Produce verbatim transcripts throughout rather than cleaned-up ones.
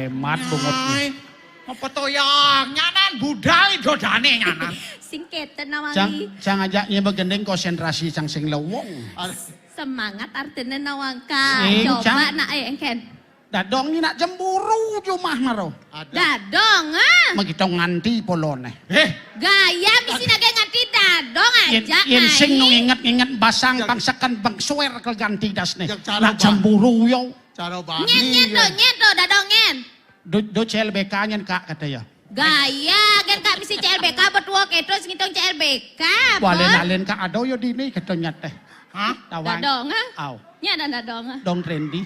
Hemat bungut. Ai, apa to ya? Nyanan budal i dodane nyanan. Sing keten Nawang. Cang, cang ajak nye begending konsentrasi cang sing lewong. Semangat artine Nawang ka. Sing, coba cang. Nak, eh, engken. Dadong ni nak cemburu jumah maro. Dadong, ah. Magitong nganti polone. Eh. Gaya misi nage nganti dadong aja. Yen sing nu nginget-nginget basang bangsaken bang suwer ke ganti dasne. Nak cemburu yo. Cara bani. Nyen, nyen to, nyen to, dadong nyen. Do, do C L B K nyen, Kak, kata ya. Gaya, gen Kak misi C L B K, betua keto sing ngitung C L B K. Wale nalen Kak ado yo dini keto nyate. Hah? Tawang. Dadong, ah? Au. Nyen dadong, ah? Dong Trendi.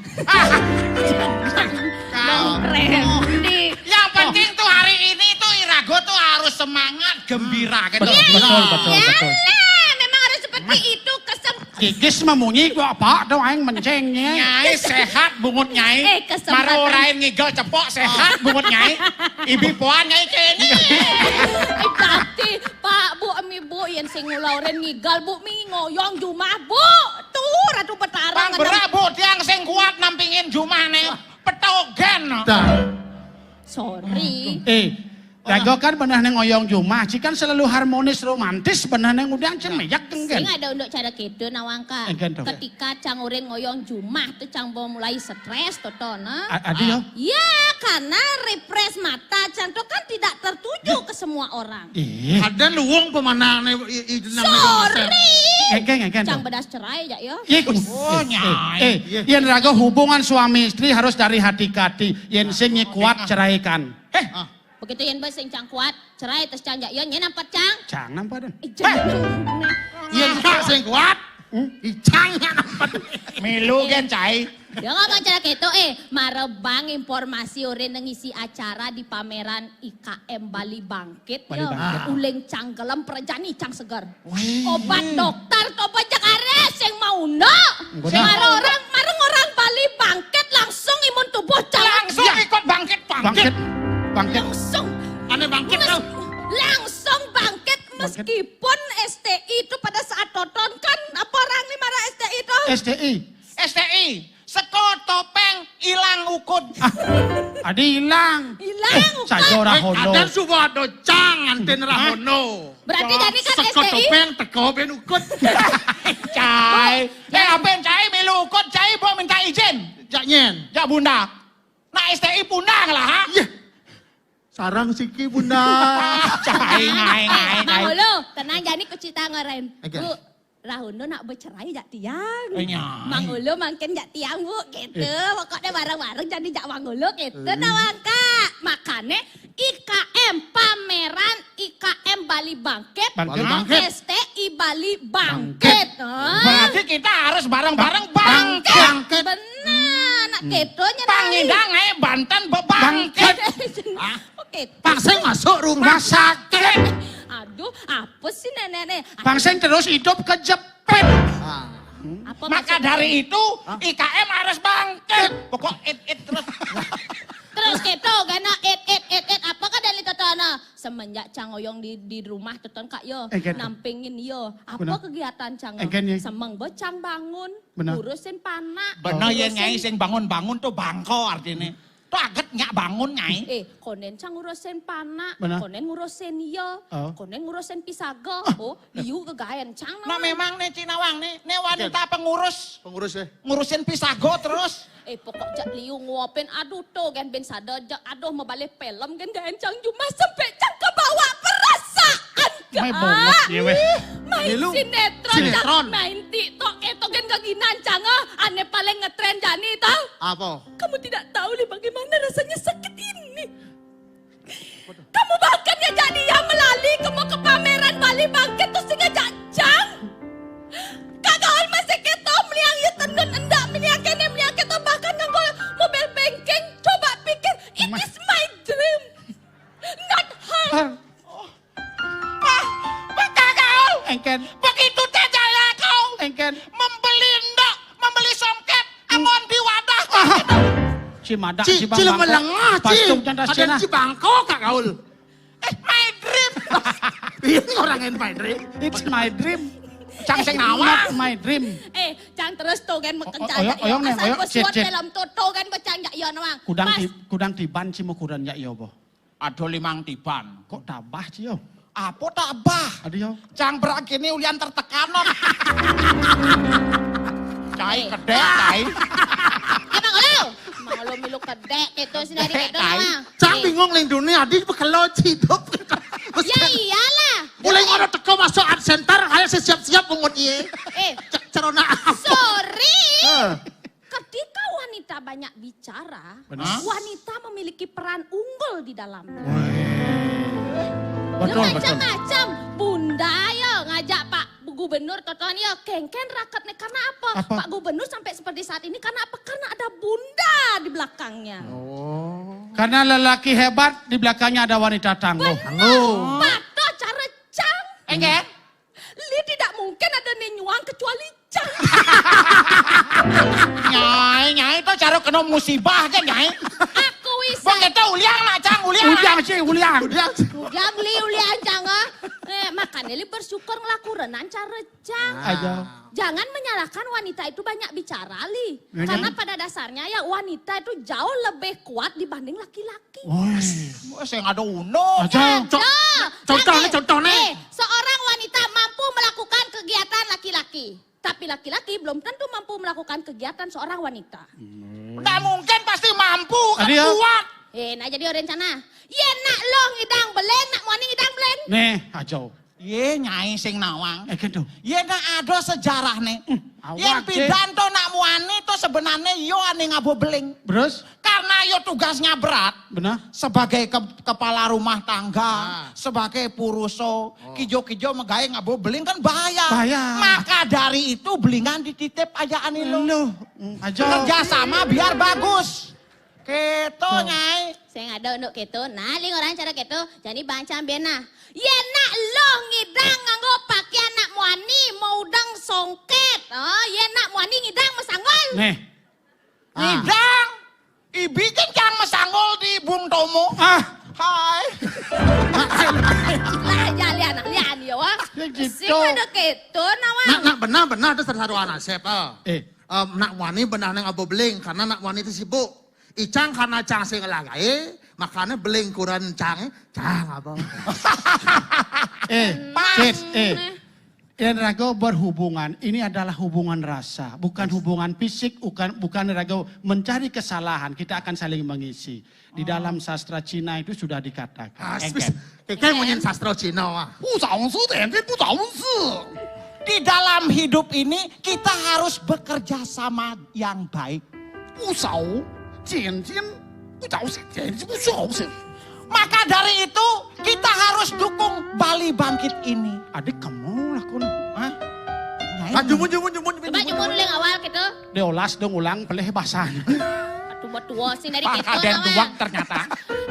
Dong Trendi. Yang penting tuh hari ini tuh Irago tuh harus semangat, gembira gitu. Betul, betul, betul, betul. Iyalah, memang harus seperti itu kesem- Gigis memunyi gua apa dong aing mencengnya. Nyai sehat bungut nyai. Eh, kesempatan. Maro orain ngigel cepok sehat bungut nyai. Ibi poan nyai kene. Eh, ganti, Pak, Bu, emi Bu, yen sing ngulaurin ngigel Bu, mi ngoyong jumah Bu. Tuh, Ratu Betara. Pang berak Bu, tiang sing kuat nampingin jumah ne. Petogen. Sorry. Eh, Rago kan beneh neng oyong jumah, cikan selalu harmonis romantis beneh neng udang cemejak dengken. Sing ada unduk cara kedo nawangka. Engken to. Ketika cang urin ngoyong jumah tuh cang bawa mulai stres to to, nah. A- adi yo? Ya, karena refresh mata cang tuh kan tidak tertuju ke semua orang. Ih. Ada luwung pemanane i- i- nang Sorry. Engken, engken to. Cang bedas cerai jak yo. Ih, Oh, eh, nyai. Eh, yen raga hubungan suami istri harus dari hati ke hati. Yen sing kuat ceraikan. Eh, Begitu yen bos sing cang kuat, cerai terus cang jak yo nyen nampat cang. Cang nampat dan. Ih, jangan. Yen kak sing kuat, icang nyen nampat. Milu gen cai. Ya nggak mau cara gitu eh. Marebang informasi urin ngisi acara di pameran I K M Bali Bangkit. Bali yo. Bangkit. Uling cang gelem perjani cang seger. Obat dokter to apa cekare sing mau no. Sing maro orang, mareng orang Bali bangkit langsung imun tubuh cang. Langsung ikut bangkit, bangkit. Bangkit. Bangkit. Langsung. Ane bangkit Mes- tau. Langsung bangkit. Bangkit. Meskipun S T I itu pada saat toton kan apa orang ni marah S T I itu? S T I. S T I. Seko topeng ilang ukud. Adi ilang. Ilang ukud. Saja ora hono. Kadang suba ada cang anten rahono. Berarti jadi kan Seko S T I. Topeng teko ben ukud. Cai. Eh, apa yang cai milu ukud cai bo minta izin? Jak nyen. Jak bunda. Nak S T I punang lah ha. Iya. Sarang siki bunda. Cai ngai ngai. Mang Ulu, tenang jani ku cerita ngoren. Bu, Rahono nak bercerai jak tiang. Mang Ulu mangkin jak tiang bu, gitu. Pokoknya bareng-bareng jadi jak Mang Ulu gitu. Nawangka. Makane I K M pameran I K M Bali Bangkit. Bangkit. Bali Bangkit. S T I Bali Bangkit. Bangkit. Berarti kita harus bareng-bareng bangkit. Bangkit. Bener, nak gitu nyen. Pangidang naik Banten bebangkit. Oke. Pang sing masuk rumah sakit. Aduh, apa sih nenek nih? Pang sing terus hidup kejepit. Apa Maka maksudnya? Dari itu I K M harus bangkit. Pokok it it terus. Terus gitu, gana it it it it apa kan dari totono? Semenjak cang oyong di di rumah toton kak yo, nampingin yo. Apa kegiatan cang? Semeng be cang bangun, ngurusin panak. Bener ya nyai sing bangun-bangun tuh bangko artinya. Tuh aget nyak bangun nyai. Eh, konen cang ngurusin panak, konen ngurusin yo, konen ngurusin pisago. Oh, liu gegaen cang. Nah memang nih Cinawang nih, nih wanita pengurus. Pengurus ya. Ngurusin pisago terus. Eh, pokok jak liu nguapin aduh tuh gen ben sada jak aduh mebalik film gen gaen cang jumah sampai cang kebawa perasaan. Mai bongok ye weh. Main sinetron, sinetron. Main TikTok itu gen gaginan cang ah. Ane paling ngetren jani tau. Apa? Kamu tidak tahu li bagaimana rasanya sakit ini. Kamu bahkan ya jadi yang melali kamu ke pameran Bali bangkit tuh sing ngajak cang. Kagaul masih keto meliang ya tendun endak meliang kene meliang keto bahkan nganggo mobile banking. Coba pikir, it is my dream. Not hard. Ah, kagaul. Engken. Begitu saja kau. Engken. Membeli endok, membeli songket, amun di wadah. Cimadak, Ci, Cibang, Cil Bangkok. Melengah, Ci. Pastung janda ada Cina. Cibangko kagaul. Eh, my dream. Iya, orang yang my dream. It's my dream. Cang sing nawang. Not my dream. Eh, cang terus to gén meken cang jak yo. Asal wis suwet film to, to gén becang jak yo nawang. Kudang ti-, kudang tiban ci mukuran jak yo, boh. Ada limang tiban. Kok tabah ci yo? Apa tabah? Aduh yo. Cang berak gini ulian tertekan, Nok. Cai kedék, cai. Emang lo? Emang lo milu kedék gitu sih dari kedék gitu, tai. Emang. Cang bingung ling dunia, adi bekelo ci hidup. Ya iyalah. Mulai ngono teko masuk art center, ayo siap-siap pungut iye. Eh, cerona. Sorry. Ketika wanita banyak bicara, wanita memiliki peran unggul di dalamnya. Betul, betul. Macam-macam. Bunda yo ngajak Pak Gubernur totoan yo, kéngkén raketné karena apa? Apa? Pak Gubernur sampai seperti saat ini karena apa? Karena ada Bunda di belakangnya. Oh. Karena lelaki hebat, di belakangnya ada wanita tangguh. Benar. Tangguh. Patuh cara cang. Enggak. Li tidak mungkin ada né nyuang kecuali cang. Nyai, nyai to cara kena musibah aja, nyai. Aku bisa. Bang, kita uliang nak, cang, uliang. Uliang, ci, uliang. Uliang, li, uliang, cang, ah. Eh, makanya li bersyukur ngelaku renan cara cang. Aja. Jangan menyalahkan wanita itu banyak bicara, li. Karena pada dasarnya ya wanita itu jauh lebih kuat dibanding laki-laki. Woi. Wah, saya nggak ada uno. Aja. Contohnya, contohnya. Eh, seorang wanita mampu melakukan kegiatan laki-laki. Tapi laki-laki belum tentu mampu melakukan kegiatan seorang wanita. Nggak mungkin, pasti mampu, kan kuat. Eh, nah jadi rencana. Yén nak lo ngidang beling, nak muani ngidang beling. Nih, aja. Yé, nyai sing nawang. Eh, gitu. Yé, nak ada sejarahné. Yén pidan to nak muani to sebenarnya yo ané ngabo beling. Terus? Karena yo tugasnya berat. Benar. Sebagai ke-, kepala rumah tangga, sebagai puruso, kijo-kijo megawe ngabo beling kan bahaya. Bahaya. Maka dari itu belingan dititip aja ané lo. Lo, aja. Kerja sama biar bagus. Kéto, Nyai. Sing ada untuk kéto. Nah, ling orang cara kéto. Jadi baca bena. Yén nak lo ngidang nganggo pakaian nak muani, mau udang songket. Oh, yén nak muani ngidang mesanggol. Nih. Ngidang. Ibi kan cang mesanggol di Bung Tomo. Ah. Hai. Lah, ya lian, lian ya, wah. Ya gitu. Sing ada kéto, nawang. Nak, nak benar, benar itu seru-seru anak sep, ah. Eh. Em, nak muani benar nang abo beling, karena nak muani itu sibuk. Icang karena cang sing lagae, makanya beling kuran cang, cang apa? Eh, Cit, eh. Yang rago berhubungan, ini adalah hubungan rasa, bukan hubungan fisik, bukan, bukan rago mencari kesalahan, kita akan saling mengisi. Di dalam sastra Cina itu sudah dikatakan. Ah, engken. Kayak ngunyin sastra Cina, wah. 不找事的人不找事。 Di dalam hidup ini kita harus bekerja sama yang baik. 不找，简简，不找，简简不找谁。 Maka dari itu kita harus dukung Bali Bangkit ini. Adik kamu lah kun. Hah? Nah, ini. Jumun, jumun, jumun, jumun, jumun. Coba jumun ulang awal gitu. Diolas dong ulang pelih basah. Tua-tua sih dari kéto, kaden nawang. Tuak ternyata.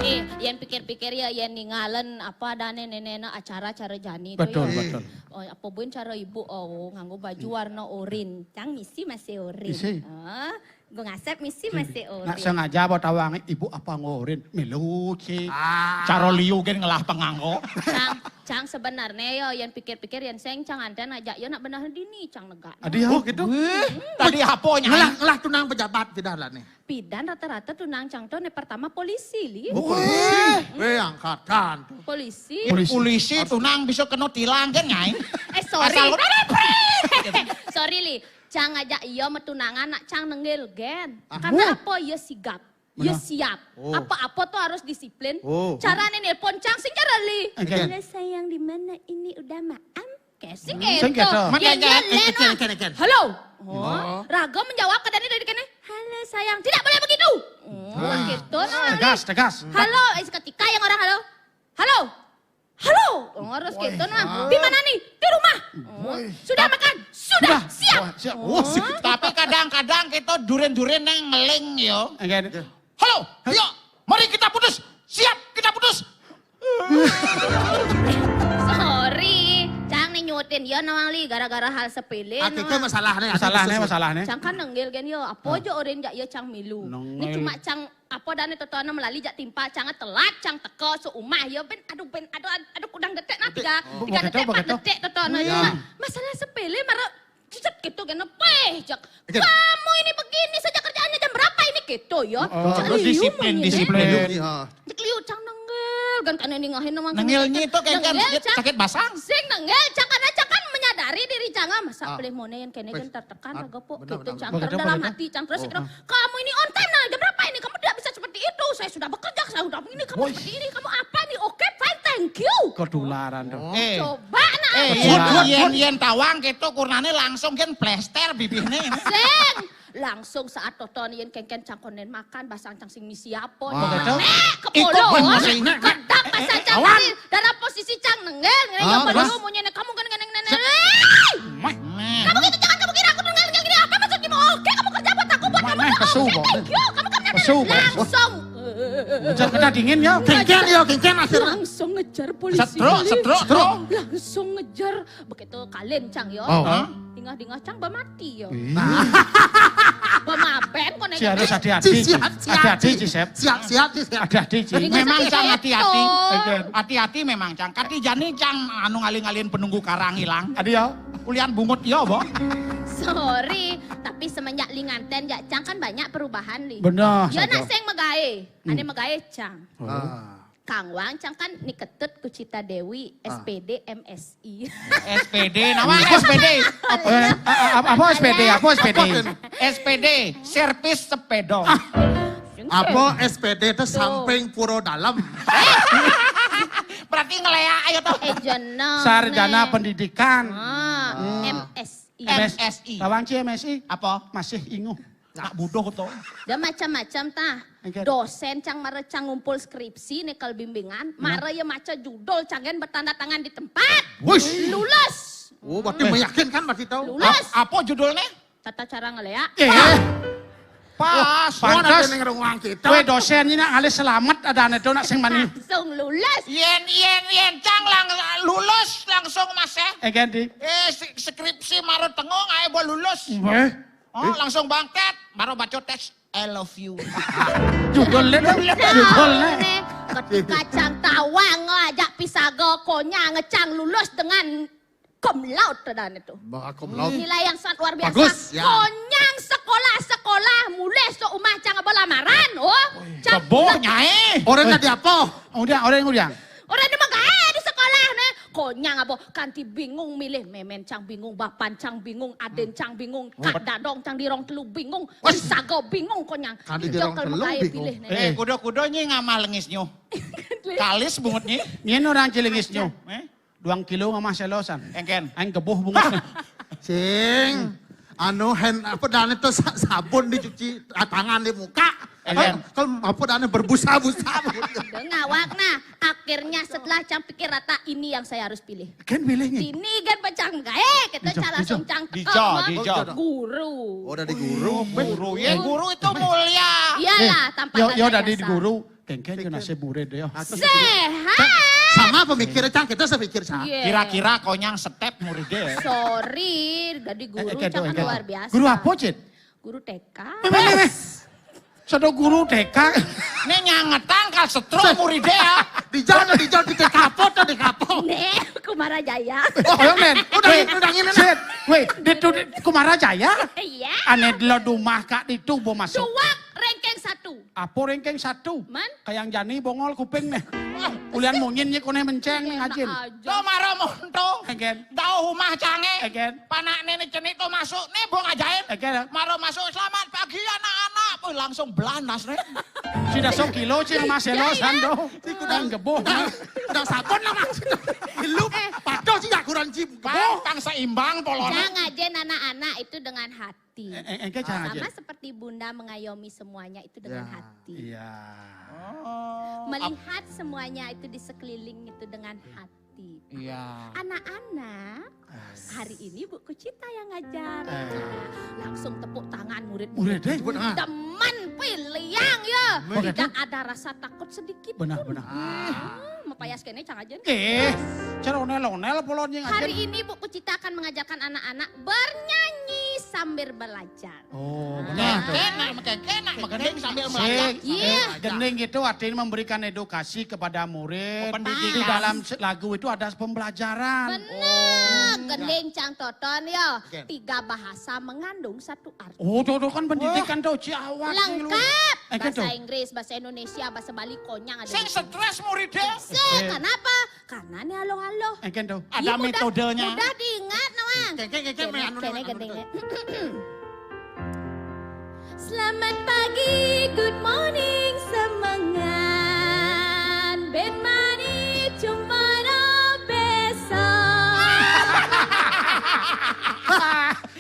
Eh, yang pikir-pikir ya, yang ningalen apa adane nenek acara cara jani itu. Betul, ya. Betul. Oh, apa buin cara ibu, oh, nganggo baju warna orin. Cang misi masih orin. Misi. Ah, gue ngasep misi masih orin. Nak sengaja apa tawang ibu apa ngorin? Milu, Ci. Ah. Cara liu gen ngelah penganggo. Cang, cang sebenarnya yo, yang pikir-pikir yang seng cang anten aja yo nak benar dini cang negak. Adi, oh, gitu. Wih, tadi apa, Nyai? Ngelah, ngelah tunang pejabat tidak lah nih. Pidan rata-rata tunang cang to ne pertama polisi, li. Oh, polisi. Weh, angkatan tuh. Polisi. Polisi. Polisi tunang bisa kena tilang kan, Nyai? Eh, sorry. Asal udah. Sorry, li. Cang ngajak iyo metunangan nak cang nenggel gen. Ah. Karena apa? Iyo sigap. Iyo siap. Oh. Apa-apa tuh harus disiplin. Oh. Carane nelpon cang sing cara, li. Oke. Halo sayang, di mana ini udah maam? Kayak sing gitu. Sing gitu. Mana, ya, again, ya, again, again, again. Halo. Oh. Raga menjawab ke Dani dari kene. Halo sayang, tidak boleh begitu. Oh, gitu nah. Tegas, tegas. Halo, eh, seketika yang orang halo. Halo. Halo. Oh, harus gitu nah. Di mana nih? Di rumah. Oh, sudah makan? Sudah. Siap. Wah, siap. Oh, siap. Tapi kadang-kadang kita duren-duren neng ngeling yo. Again. Halo, yuk, mari kita putus. Siap, kita putus. Sorry, cang nih nyutin. Nawang Li, gara-gara hal sepele. Ah, kene masalahne, masalahne, masalahne. Cang kan nenggel gen yo, apa aja orang jak yo cang milu. Ni cuma cang apa dane totoan melali jak timpal, cang telat, cang teko seumah yo, ben, aduh, ben, aduh, aduh, kudang detik nah, tiga, tiga detik, empat detik totoan. Masalah sepele, mara cicet gitu, kena peh, jak. Kamu ini begini saja kerjaannya, jam berapa ini gitu yo. Cak liu disiplin, disiplin. Cak liu cang nenggel, kan kene ningahin nawang. Nenggel nyi itu kayak kan sakit basang. Sing nenggel, cang karena cang kan menyadari diri cang, ah, masa pelih mone yang kene kan tertekan, raga po. Gitu, cang terus dalam hati, cang terus kira, kamu ini on time nah, jam berapa ini? Kamu tidak bisa seperti itu. Saya sudah bekerja, saya sudah begini, kamu seperti ini, kamu apa nih? Oke, fine, thank you. Ketularan tuh. Eh, coba nah. Eh, yen, yen tawang gitu, kurnane langsung kan plester bibihne. Sing. Langsung saat totoan yen kengken cang konen makan, basang cang sing misi apa. Begitu? Nek, kepolo. Kedap basang cang sing, dalam posisi cang nenggel, ngene, munyi kamu kan ngene, ngene. Kamu gitu, jangan kamu kira aku nenggel, nenggel gini. Apa maksudmu? Oke, kamu kerja buat aku, buat kamu. Oke, thank you. Kamu kerja langsung. Ujar kena dingin ya. Kengken ya, kengken akhirnya. Langsung ngejar polisi. Setro, setro, setro. Langsung ngejar. Begitu kalin cang yo. Dingah-dingah cang bamati yo. Bamaben kone. Ci harus hati-hati. Hati-hati, Ci, Sep. Siap, siap, siap. Hati-hati, Ci. Memang cang hati-hati. Hati-hati memang cang. Kati jani cang anu ngalih-ngalihin penunggu karang hilang. Adi yo. Ulian bungut yo, Bo. Sorry, tapi semenjak linganten jak cang kan banyak perubahan, Li. Benar. Yo nak sing megae. Ane megae cang. Kang Wang, cang kan ni ketut ku Cita Dewi, S P D, M S I. S P D, nama S P D? Apa S P D? Apa S P D? S P D, servis sepeda. Apa S P D itu samping pura dalam? Berarti ngeleak ayo toh. Eh, jeneng. Sarjana pendidikan. M S I. M S I. Tawang ci M S I? Apa? Masih inguh. Nak bodoh to. Dah macam-macam tah. Dosen cang mara cang ngumpul skripsi nekel bimbingan, mara ya maca judul cang gen bertanda tangan di tempat. Wush. Lulus. Oh, berarti meyakinkan berarti tau. Lulus. Apa judulnya? Tata cara ngeleak. Eh. Pas. Pantes. Kowe dosen ini nak ngalih selamat ada ane nak sing mani. Langsung lulus. Yen, yen, yen cang lang lulus langsung mas eh. Eh, ganti. Eh, skripsi mara tengong ae bo lulus. Oh, langsung bangket, baru baca teks I love you. Judulnya, judulnya. Ketika cang tawang ngajak pisaga konyang cang lulus dengan cum laude dan itu. Cum laude. Nilai yang sangat luar biasa. Bagus, ya. Konyang sekolah-sekolah mulai seumah cang apa lamaran. Oh, cang. Kebo nyai. Orang tadi apa? Udah, orang udah. Orang ini mah gae di sekolah nih. Konyang apa? Kanti bingung milih. Memen cang bingung, bapan cang bingung, aden cang bingung, kak dadong cang dirong telu bingung, saga bingung konyang. Kanti dirong telu bingung. Eh, kuda-kuda nyi ngamal lengisnyo. Kalis bungut nyi. Nyen orang cilingisnyo. Eh? Duang kilo ngamah selosan. Engken. Aing gebuh bungut. Sing. Anu hand apa dan itu sabun dicuci tangan di muka. Kalau apa dan berbusa-busa. Ngawak nah. Akhirnya setelah cang pikir rata ini yang saya harus pilih. Kan pilihnya. Ini kan pecah gae kita cang langsung cang teko guru. Oh, dari guru. Guru. Ya guru itu mulia. Iyalah, tanpa yo, yo tanda dari jasa. Guru. Kengken yo nasib murid yo. Sehat. Sama pemikir cang kita sepikir sama. Kira-kira konyang setep murid deh. Sorry, dari guru cang luar biasa. Guru apa, Cit? Guru T K. Meh, meh, meh. Sado guru T K. Nek nyangetang kal setro murid ya. Dijal, dijal di T K apa tuh di kapo? Nek, Kumara Jaya. Oh, ayo men. Udah, udah ngene. Cit, weh, di Kumara Jaya? Iya. Ane delo dumah kak di tubuh masuk. Dua ranking satu. Apa ranking satu? Man? Kayang jani bongol kuping nih. Ulian munyin nyik koneh menceng nih ngajin. Tuh mara monto. Egen. Dau humah cange. Egen. Panak nene cenik tuh masuk nih bong ajain. Egen. Mara masuk, "Selamat pagi anak-anak." Wih, langsung belanas nih. Sudah sok kilo cing mas selo sando. Si kudang geboh. Udah sabon lah mas. Lu patuh sih kurang cim. Pang seimbang polona. Jangan aja anak-anak itu dengan hati. Sama seperti Bunda mengayomi semuanya itu dengan hati. Iya. Melihat semuanya itu di sekeliling itu dengan hati. Iya. Anak-anak, hari ini Bu Kucita yang ngajar. Langsung tepuk tangan murid-murid. Demen piliang ya. Tidak ada rasa takut sedikit pun. Benar, benar. Payas kene cang aja. Eh, jar onel-onel polon yang aja. Hari ini Buku Cita akan mengajarkan anak-anak bernyanyi sambil belajar. Oh, benar. Nah. Kena, makin kena, magending sambil belajar. Iya. Eh, gending itu artinya memberikan edukasi kepada murid. Oh, pendidikan. Di dalam se-, lagu itu ada pembelajaran. Benar. Oh. Gending cang toton yo. Oke. Tiga bahasa mengandung satu arti. Oh, tuh, tuh kan pendidikan tuh, ci awak sing lu. Lengkap. Eh, kan tuh. Bahasa Inggris, bahasa Indonesia, bahasa Bali, konyang ada. Sing stres muridnya. Sih, kenapa? Karena ini aloh-aloh. Eh, kan tuh. Ada metodenya. Mudah diingat, nawang. Kene, kene, kene, kene, anu, kene, anu, gending, anu. Selamat pagi, good morning, semangat. Ben mani cuma besok.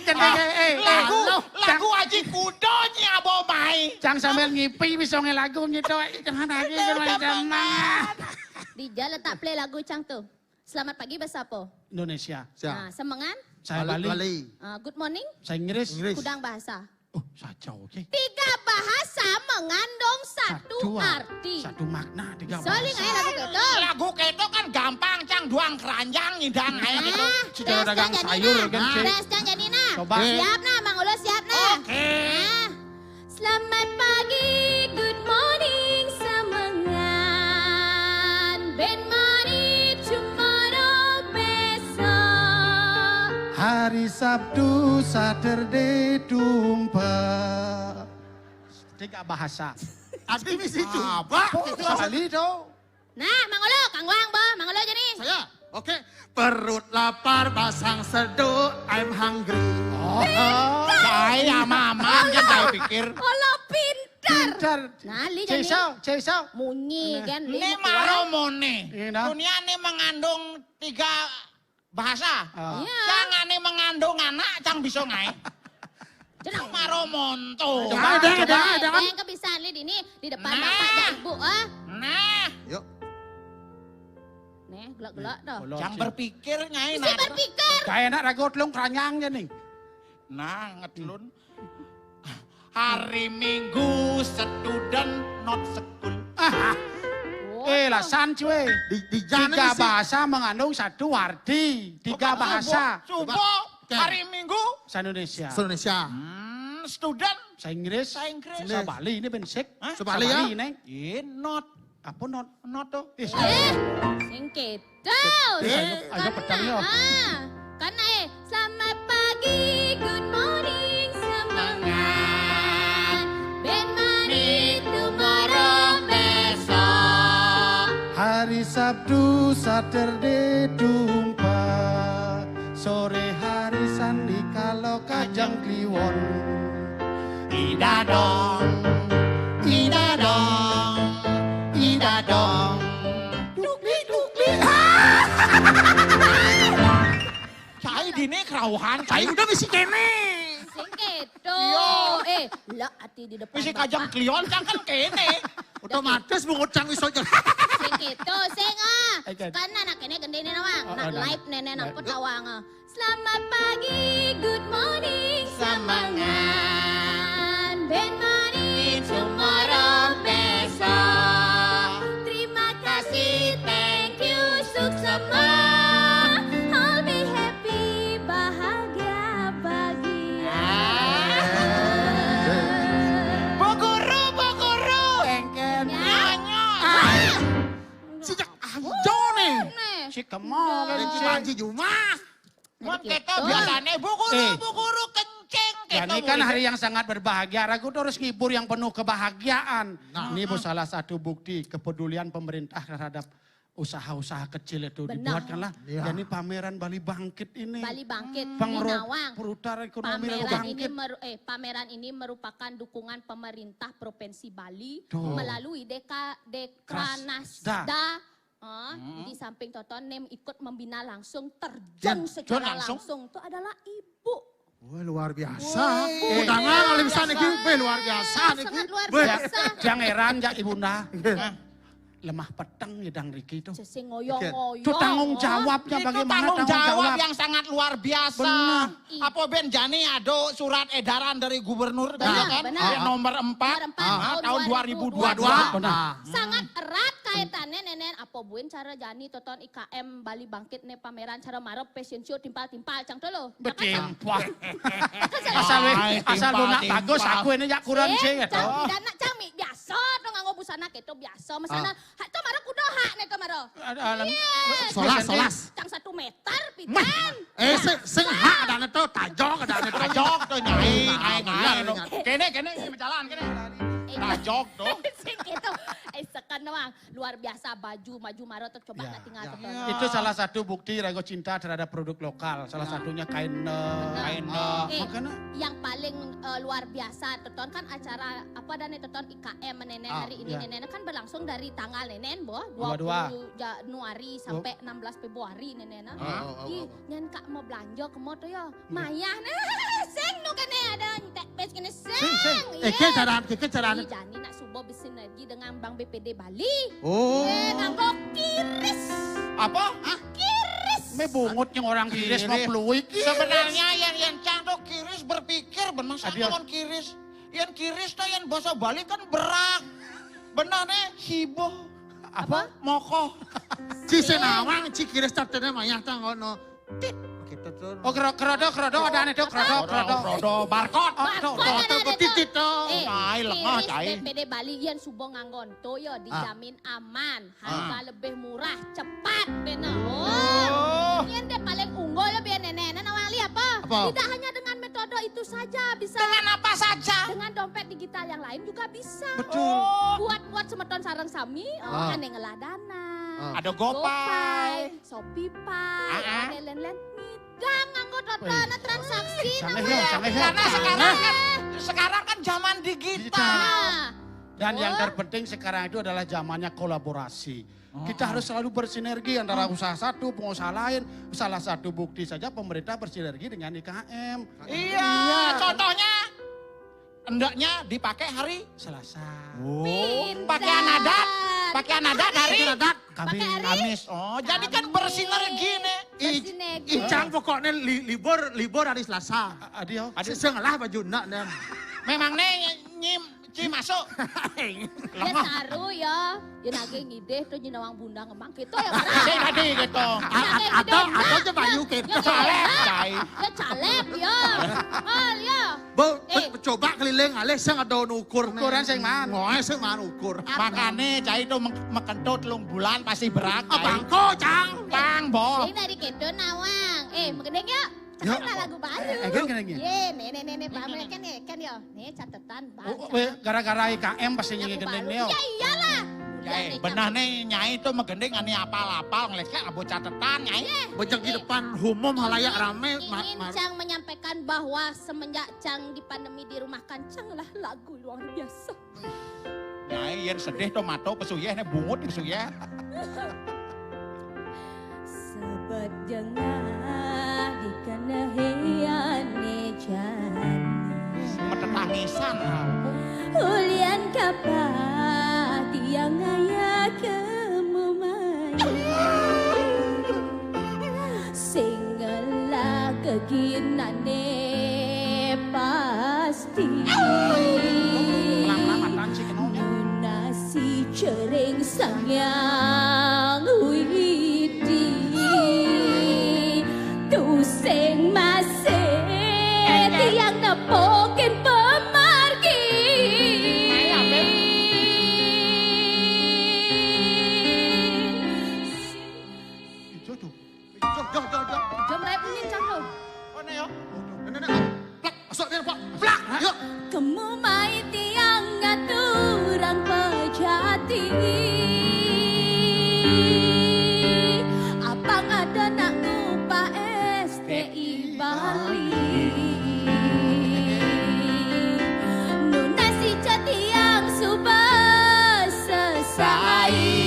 Kene, eh, eh, lagu, lagu Aji Kudo nyi Abo Mai. Cang sambil ngipi bisa nge lagu gitu. Jangan lagi, jangan. Di jalan tak play lagu cang tuh. Selamat pagi bahasa apa? Indonesia. Nah, semengan? Saya Bali. Bali. Ah, good morning? Saya Inggris. Inggris. Kudang bahasa. Oh, saja, oke. Tiga bahasa mengandung satu arti. Satu makna, tiga bahasa. Bisa li ngai lagu keto? Lagu keto kan gampang, cang, duang keranjang, ngidang ae gitu. Nah, sudah dagang sayur, kan, nah, cik. Tes cang jadi nah. Coba. Siap nah, Mang Ulus siap nah. Oke. Nah. Selamat pagi, good morning, semangat. Ben mani tomorrow, besok. Hari Sabtu, Saturday, tumpa. Tiga bahasa. Arti misi tumpa. Apa? Itu apa? Bali tuh. Nah, Mang Olo, kangguang, boh. Mang Olo aja nih. Saya? Oke. Perut lapar, basang seduk, I'm hungry. Oh. Pintar. Saya mama, kan saya pikir. Olo pintar. Pintar. Nah, li jadi. Cesau, cesau. Munyi, kan, li. Ini maromone. Iya, nah. Dunia ini mengandung tiga bahasa. Ah. Iya. Cang ini mengandung anak, cang bisa ngai. Jenang. Maromonto. Coba, ada, coba. Ada, ada, kan? Yang kebiasaan li di ini, di depan bapak dan ibu, ah. Nah. Yuk. Nih, gelak-gelak tuh. Jangan berpikir, Nyai. Mesti berpikir. Kayak enak ragot lung keranyang aja nih. Nah, ngetlun. Hari Minggu student not school. Ah. Oh, eh, lah, san, cuy. Di, di jana sih. Tiga bahasa mengandung satu arti. Tiga bahasa. Subuh, subuh, hari Minggu. Sa-Indonesia. Sa-Indonesia. Hmm, student. Sa-Inggris. Sa-Inggris. Sa-Bali ini bensik. Hah? Sa-Bali, ya? Sa-Bali ini. Iya, not. Apa not? Not tuh. Eh, sing keto. Eh, ayo, ayo petang, yo. Ah, kan, eh, selamat pagi, good morning, semangat. Ben mani tomorrow, besok. Hari Sabtu, Saturday, tumpa. Sore hari sandi kalau Kajang Kliwon. Ida dong, ida dong, ida dong. Dukli, dukli. Cai dini kerauhan, cai udah misi kene. Sing keto. Iya. Eh, lah ati di depan. Misi Kajang Kliwon, cang kan kene. Otomatis bungut cang iso. Sing keto, sing, ah. Kan anak kene gendene nawang. Nak live nene nang petawang, ah. Selamat pagi, good morning, semangat. Ben mani tomorrow, besok. Terima kasih, thank you, suksema. All be happy, bahagia, bahagia. Bu guru, bu guru. Engken. Nyanyi. Sejak anjo nih. Si kemol kan, si Panji Juma. Mun keto biasane, bu guru, bu guru, kencing keto. Ini kan hari yang sangat berbahagia. Ragu terus ngibur yang penuh kebahagiaan. Nah. Ini, Bu, salah satu bukti kepedulian pemerintah terhadap usaha-usaha kecil itu dibuatkanlah. Iya. Dan ini pameran Bali Bangkit ini. Bali Bangkit, Bang Ro-, Minawang. Perutar ekonomi Bali Bangkit. Pameran ini meru-, eh, pameran ini merupakan dukungan pemerintah Provinsi Bali melalui Deka-, Dekranasda. Ah, di samping Toton nem ikut membina langsung, terjun secara langsung itu adalah ibu. Wah, luar biasa. Wih, tangan oleh bisa niki, wih, luar biasa niki. Sangat luar biasa. Jangan heran ya ibunda. Lemah peteng ya dang Riki itu. Sing ngoyong-ngoyong. Itu tanggung jawabnya, bagaimana tanggung jawab yang sangat luar biasa. Benar. Apa ben jani ada surat edaran dari gubernur, benar, kan? Benar. Yang nomor empat, nomor empat, tahun dua ribu dua puluh dua. Benar. Sangat erat Kaitane nenen apa buin cara jani toton I K M Bali Bangkit ne pameran cara mara fashion show timpal-timpal cang to lo. Betimpa. Asal we, asal lunak bagus aku ini jak kurang sih ya to. Cang pidana cang mi biasa to nganggo busana keto biasa. Mesana ha to mara kuda ha ne to mara. Solas, solas. Cang satu meter pidan. Eh, sing, sing ha ada ne to, tajok ada ne to. Tajok to nyai, nyai, nyai. Kene, kene, kene jalan kene. Tajok to. Sing keto. Eh, sekan doang. Luar biasa baju, maju mara to coba nak tinggal to. Itu salah satu bukti raga cinta terhadap produk lokal. Salah satunya kain. Kain. Eh, yang paling eh, luar biasa teton kan acara apa dan teton I K M nenen hari ini nenen kan berlangsung dari tanggal nenen boh dua puluh Januari sampai enam belas Februari nenen. Ih, nyen kak mau belanja ke moto ya. Mayah ne sing nu kene ada entek pes kene sing. Sing, sing. Eh, ke caran, ke caran. Ih, jani nak subuh bersinergi dengan Bank B P D Bali. Oh. Eh, nganggo kiris. Apa? Hah? Kiris. Me bungut yang orang kiris mau peluik. Sebenarnya yang yang cang to kiris berpikir ben masa lawan kiris. Yang kiris to yang bahasa Bali kan berak. Benane hibo. Apa? Moko. Ci senawang ci kiris tatene mayah tang ono. Tit. Gitu tuh. Oh, kero-, kerodo, kerodo, ada ane tuh, kerodo, kerodo. Kerodo, barcode. Oh, tuh, tuh, tuh, titit tuh. Eh, ai lengah cai. B P D Bali yen subo nganggon to ya dijamin aman, harga lebih murah, cepat bener. Oh. Yen deh paling unggul lebih nenek-nenek nawang li apa? Apa? Tidak hanya dengan metode itu saja bisa. Dengan apa saja? Dengan dompet digital yang lain juga bisa. Betul. Buat buat semeton sareng sami, oh, ane ngeladana. Ada GoPay. Shopee Pay, ada lain-lain. Nidang nganggo dana transaksi. Karena sekarang kan sekarang kan zaman digital. Dan yang terpenting sekarang itu adalah zamannya kolaborasi. Kita harus selalu bersinergi antara usaha satu, pengusaha lain. Salah satu bukti saja pemerintah bersinergi dengan I K M. Iya, contohnya endaknya dipakai hari Selasa. Pakaian adat, pakaian adat hari Kamis. Oh, jadi kan bersinergi nih. Icang pokoknya libur libur hari Selasa. Adio. Sengalah baju nak nem. Memang nih nyim ci masuk. Ya saru ya. Ya nage ngideh tuh jinawang bunda ngemang gitu ya. Sing tadi gitu. Atau atau aja bayu gitu. Ya caleb ya. Hol ya. Bo, coba keliling alih sing ada ukur. Ukuran sing man. Ngoe sing man ukur. Makane cai itu mekento telung bulan pasti berak. Apa engko, Cang? Pang, Bo. Sing tadi gitu nawang. Eh, menggending yuk. Yuk. Lagu baru. Eh, kan gending ya? Ye, nenek-nenek Bang kan ya, kan ya. Nih catetan Bang. Gara-gara I K M pasti nyengke gending nih. Ya iyalah. Benah nih nyai tuh megending ane apal-apal ngelek-lek abo catetan nyai. Bojong di depan umum halayak rame. Ingin Cang menyampaikan bahwa semenjak Cang di pandemi di rumah kan Cang lah lagu luar biasa. Nyai yen sedih to mato pesuyeh ne bungut pesuyeh. Sebet jengah dikenehiane jana. Metetangisan. Ulian kapah tiang ngaya kemumai. Sing ngelah keginane pas Nunasi cering Sang Hyang Widi. Tusing masih tiang nepukin pemargi. Jom, jom, jom, jom. Jom raya bunyi, Cang, lo. Oh, ne, yo. Nenek, nenek. Plak, masuk, nenek, plak. Plak. Yuk. Kemu mai tiang ngaturang pejati. Abang ada nak ngupah S T I Bali. Nunasi catiang suba sesai.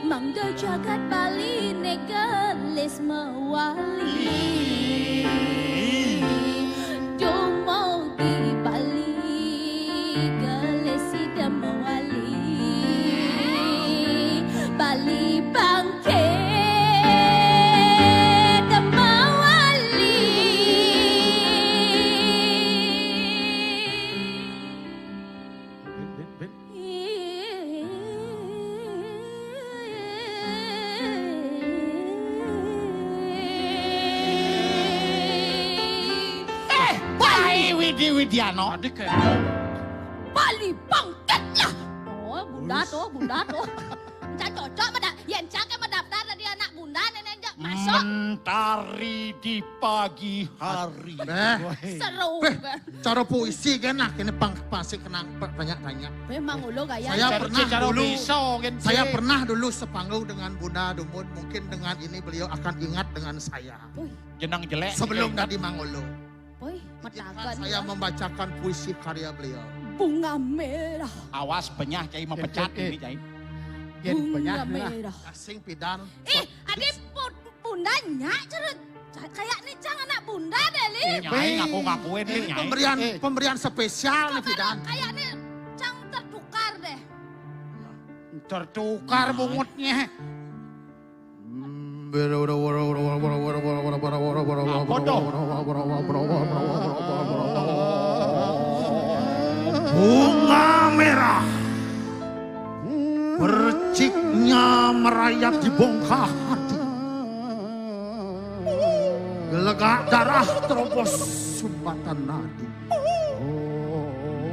Mangda jagat Bali ne gelis mewali. Dumogi Bali gelis sida mewali. Bali bangkit mewali. Eh, Cai Widi Widiano. Adik, eh. Bali bangkit lah. Oh, bunda tuh, bunda tuh. Encang cocok mada-, ya encang ke mendaftar jadi anak bunda nenek enjak masuk. Mentari di pagi hari. Beh. Seru. Beh, kan? Cara puisi kan nah, kene pang-, pasti kena pe-, banyak-banyak. Beh, Mang Ulo gaya. Saya pernah dulu, saya pernah dulu sepanggung dengan Bunda Dumut. Mungkin dengan ini beliau akan ingat dengan saya. Wih. Jenang jelek. Sebelum tadi Mang Ulo. Wih, izinkan saya membacakan puisi karya beliau. Bunga merah. Awas, penyah, Cai, memecat ini, Cai. Bunga merah. Asing pidan. Ih, adi pu-, bundanya cerut. Ca-, kayak nih, Cang, anak bunda deh, Li. Eh, Nyai, ngaku-ngakuin nih, Nyai. Pemberian, pemberian spesial nih, pidan. Kayak nih, Cang, tertukar deh. Tertukar bungutnya. Apa tuh? Bunga merah, perciknya merayap di bongkah hati. Gelegak darah terobos sumbatan nadi.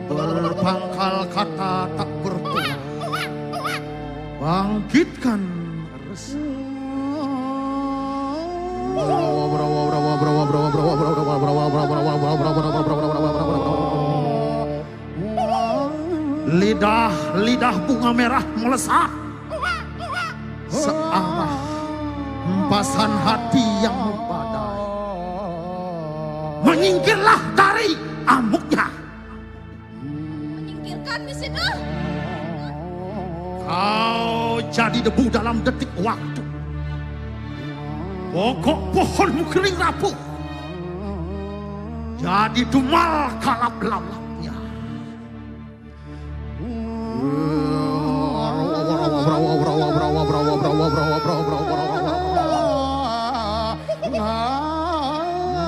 Berpangkal kata tak bertuah. Bangkitkan resah. Lidah-lidah bunga merah melesat searah hempasan hati yang membadai. Menyingkirlah dari amuknya. Menyingkirkan di situ. Kau jadi debu dalam detik waktu. Pokok pohonmu kering rapuh. Jadi tumal kalap-lalapnya.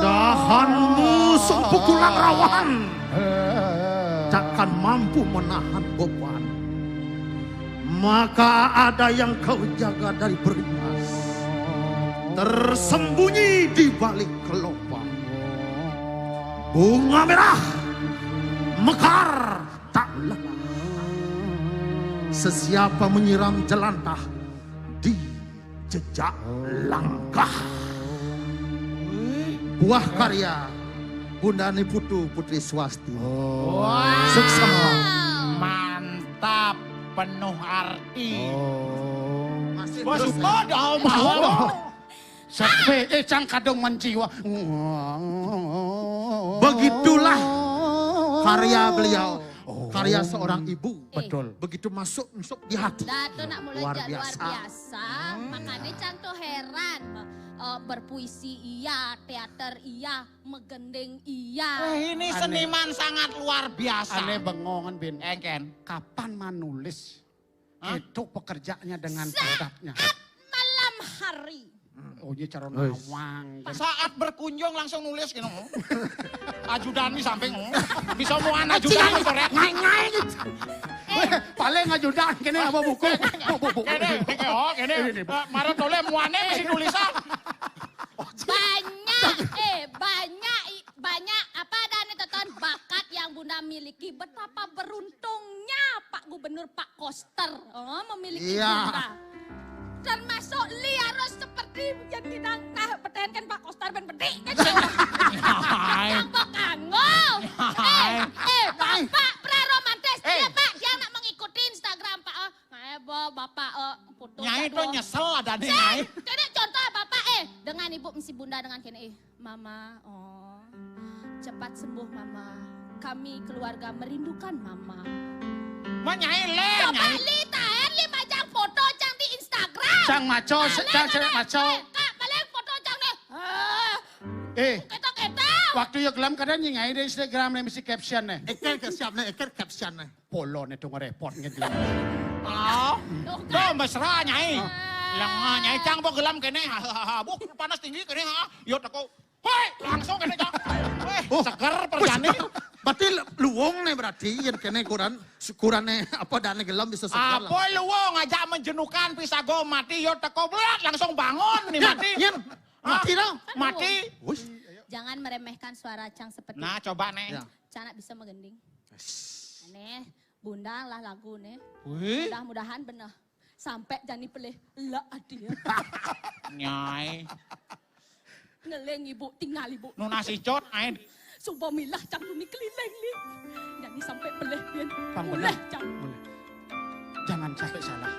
Dahan musuh pukulan rawan takkan mampu menahan beban. Maka ada yang kau jaga dari beringas, tersembunyi di balik kelopak. Bunga merah mekar tak lelah. Sesiapa menyiram jelantah di jejak langkah. Buah karya Bunda Ni Putu Putri Swasti. Wow. Sukses. Mantap, penuh arti. Oh. Masih terus. Suka dong, mau. Sepi, eh, cang kadung menjiwa. Begitulah karya beliau, karya seorang ibu. Betul. Begitu masuk, masuk di hati. Dah, tuh nak mulai luar biasa. Luar biasa. Makanya cang tuh heran. Eh, berpuisi iya, teater iya, megending iya. Wah, ini seniman sangat luar biasa. Aneh bengongan, Bin. Engken. Kapan manulis? Hah? Itu pekerjaannya dengan padatnya. Saat malam hari. Oh, iya, cara nawang. Saat berkunjung langsung nulis gitu. Ajudan di samping. Bisa muan ajudan di korek. Ngai-ngai gitu. Eh, paling ajudan kene apa buku? Bu, bu, bu. Kene, kene, oh, kene. Ini, ini, Bu. Eh, marah tole muane masih tulisan. Banyak, eh, banyak, i-, banyak apa ada nih, Teton, bakat yang Bunda miliki. Betapa beruntungnya Pak Gubernur, Pak Koster, oh, memiliki Bunda. Termasuk Li harus seperti yang tidak nah pertahankan Pak Koster ben bedik. Yang bekanggo. Eh, eh, Bapak pra romantis. Dia, Pak, dia nak mengikuti Instagram, Pak. Oh, ngae, Bo, Bapak, eh, foto. Nyai tuh nyesel ada nih, Nyai. Kene contoh Bapak, eh, dengan Ibu mesti Bunda dengan kene, eh. Mama, oh. Cepat sembuh, Mama. Kami keluarga merindukan Mama. Ma, Nyai le, coba Nyai. Li taen, Li majang foto cang di Instagram. Cang maco, cang, cang maco. Eh, Kak, balik foto cang nih. Eh. Eh. Keta-keta. Waktu yo gelam kadang nyingai di Instagram nih mesti caption nih. Eker ke siap nih, eker caption nih. Polone tuh ngerepot ngedleng. Ah, tuh mesra, Nyai. Lengah, Nyai, cang bo gelam kene. Hahaha. Buk, panas tinggi kene, ha. Yo teko. Hoi, langsung kene, cang. Weh, seger perjani. Berarti luwung nih berarti, yén kéné ukuran, ukuranné apa, dané gelem bisa seger lah. Apa luwung, ajak menjenuhkan, pisago mati, yo teko blat, langsung bangun nih mati. Yén, mati dong. Mati. Wush. Jangan meremehkan suara Cang seperti. Nah, coba nih. Ya. Cang nak bisa menggending. Nih, Bunda lah lagu nih. Wih. Mudah-mudahan bener. Sampai jani pelih lah adia. Nyai. Ngeling ibu, tinggal ibu. Nunas icon, ain. Sumpah milah Cang Duni keliling li. Jani sampai pelih, Bin. Pang bener. Boleh, Cang. Boleh. Jangan sampai salah.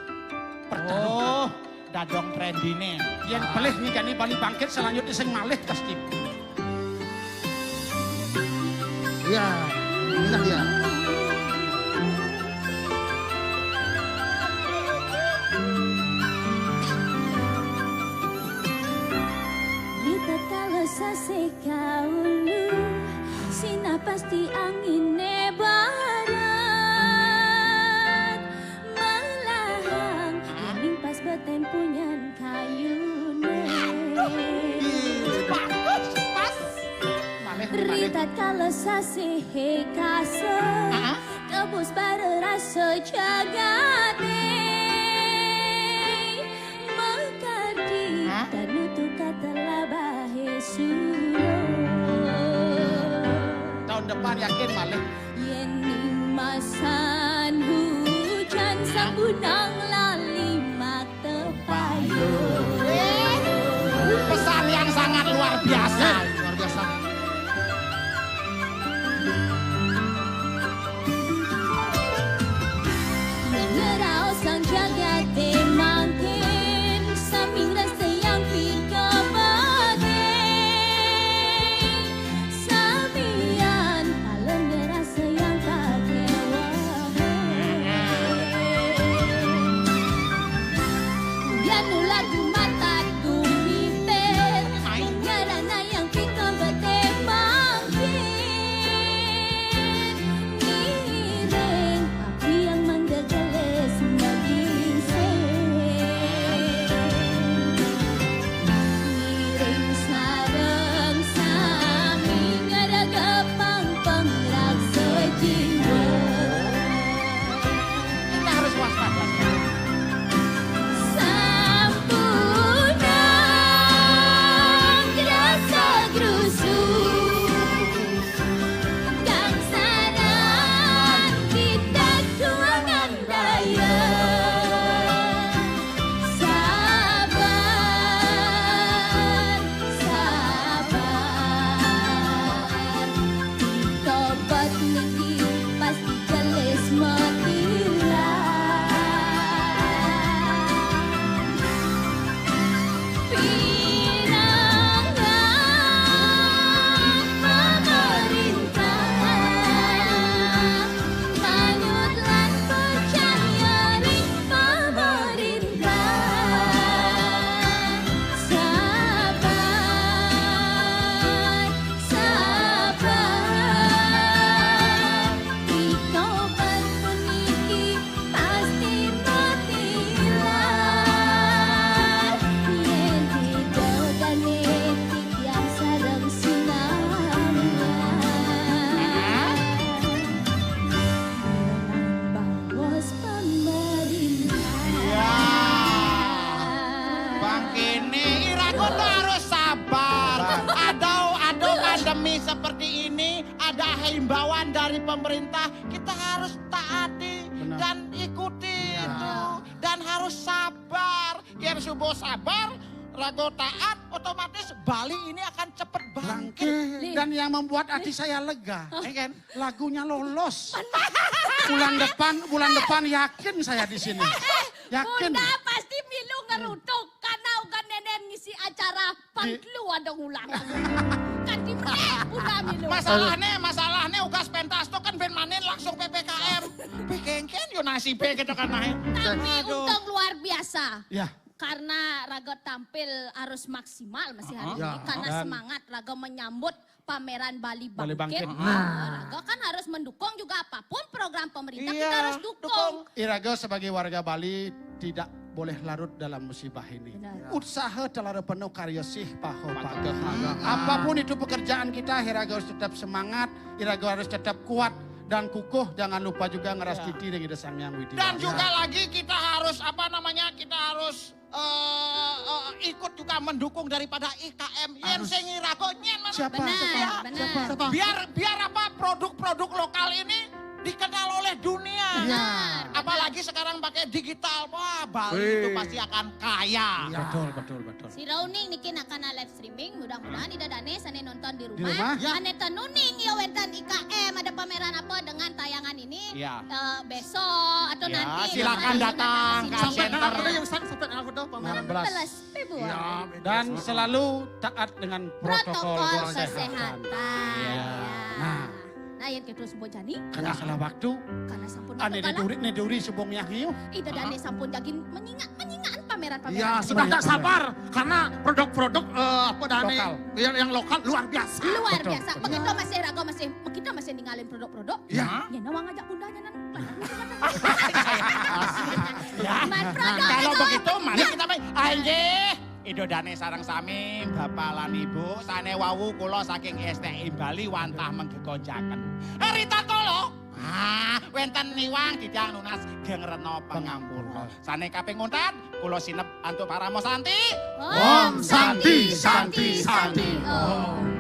Percaya. Oh, dadong trendine. Yén pelih nih jani Bali bangkit, selanjutnya sing malih pasti. Iya, inilah dia. Di tatkala sasih kaulu, sinah pasti anginné barat, melahang, angin pas betempunyan kayuné. Bagus, pas. Malih, malih. Ri tatkala sasih kasar, ah, tebus bara rasa jagaté. Makardi, hah? Tanutu katelabahé suro. Tahun depan yakin malih. Yén ning masan hujan, hah? Sabunang lali mak tepayun. Pesan yang sangat luar biasa. Luar biasa. Ngraos sang jagaté mangkin, sami ngrasayang pikabagé. Samian palen ngrasayang pagéwahé. Yan ulah gumatat gumitir, ngaranayang pikabagé mangkin. Ngiring Biang mangga gelis magingsing. Ngiring sareng sami ngaragapang pangraksa jiwa. Kita harus waspada. Sampunang grasa grusu. Gangsaran kita tuangan daya. Sabar, sabar. Tobat niki pasti gelis matilah. Pinangan pemerintah, manut lan percaya ring pemerintah. Sabar, sabar. Iko puniki pasti matilah, yén didodani titiang sareng sinambiang. Bawos pemerintah. Iya. Bang Kini, iraga tuh harus sabar. Sabar. Ada, ada pandemi seperti ini, ada himbauan dari pemerintah, kita harus taati, benar, dan ikuti, iya, itu. Dan harus sabar. Yén suba sabar, raga taat, otomatis Bali ini akan cepat bangkit. Bangkit. Nih. Dan yang membuat hati saya lega, ya kan? Lagunya Lolos. Bulan depan, bulan depan yakin saya di sini. Eh, eh, yakin. Bunda pasti milu ngerutuk karena uga nénén ngisi acara pang telu ada ngulang. Kan di, eh, Bunda milu. Masalahné, masalahné ugas pentas to kan bén manin langsung P P K M. Béngkén yo nasibé gitu kan, nah. Tapi aduh, untung luar biasa. Ya. Karena raga tampil harus maksimal masih hari ini. Ya. Karena semangat raga menyambut pameran Bali Bangkit. Bali Bangkit. Nah, raga kan harus mendukung juga apapun program pemerintah, iya, kita harus dukung. Iraga sebagai warga Bali tidak boleh larut dalam musibah ini. Benar. Utsaha talara penuh karya sih paho Paho pageha. pageha. Apapun itu pekerjaan kita, iraga harus tetap semangat, iraga harus tetap kuat dan kukuh. Jangan lupa juga ngerastiti ring Ida Sang Hyang Widhi Dan Wasa. juga lagi kita harus apa namanya, kita harus eh, eh, ikut juga mendukung daripada I K M. Yen Harus. Sing iraga nyen mana? Siapa? Benar, Siapa? benar. Siapa? Biar biar apa, produk-produk lokal ini dikenal oleh dunia. Iya. Benar. Apalagi sekarang pakai digital, wah, Bali Wih. itu pasti akan kaya. Betul, betul, betul. Sira uning niki nak kana live streaming, mudah-mudahan Ida Dane sane nonton di Di rumah. rumah? Ya. Ane ten uning ya wenten I K M, ada pameran apa dengan tayangan ini? Ya. Eh, besok atau Ya, nanti silakan di datang Kota ke Sina. Center. Sampai tanggal berapa yang saya sampai tanggal berapa? Enam belas. Februari. Ya, beda. Dan selalu taat dengan protokol, Protokol kesehatan. kesehatan. Iya. Ya. Nah. Nah, yang kedua sebut jani Karena salah waktu, karena sampun ane waktu kalah. duri, ne duri subung yahyu. Ida Dane sampun jagin menyingak menyingakan pameran-pameran. Ya, sudah tak sabar karena produk-produk eh, apa Dane Lokal. yang, yang lokal luar biasa. Luar Betul, biasa. betul. Begitu masih raga masih kita masih ninggalin produk-produk. Ya. Ya nawang ajak bundanya nan. Ya. Man Nah, produk kalau itu. Begitu mari kita main. Ah, inggih. Ida Dane sareng sami, Bapak lan Ibu, sane wau kula saking S T I Bali wantah menggegonjaken. Rita kula. Ah, wenten niwang titiang nunas geng rena pangampura. Sane kaping untat, kula sinep antuk parama santi. Om Santi, Santi, Santi, Om.